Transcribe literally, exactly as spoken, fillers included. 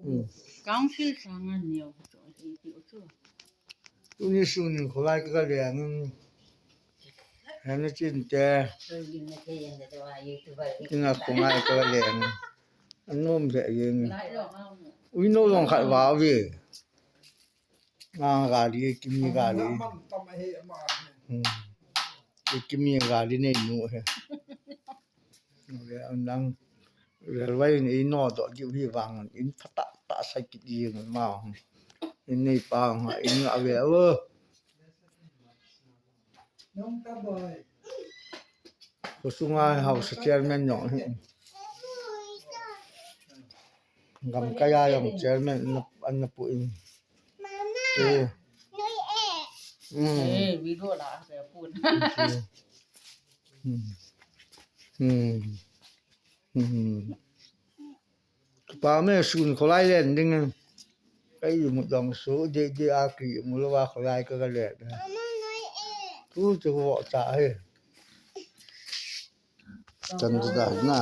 Hmm. Council sanga neo chu, i ti u chu. Tuni sun in kholai ka leng in. Hena chin te. Ina khongai ka leng in. Anom de yen. Uino jong khat va ve. Nga gari, Kimi gari. Hmm. Kimi gari nei nu he. Ve, nang railway in eino doh diu hi vang in phatah tah sai kit ding ma. In nei pa nga in ave o. Khosunga Haosa chairman jong hi. Gamkai a jong chairman na, an na pu in. Eh. Hmm. Eh, video la, se pun. Hmm. Hmm. Hmm. Pa me sun kholai len ding. Kai mu dong su de de a ki mu lo wa kholai ka ka le. Tu tu wo cha he. Chan da na.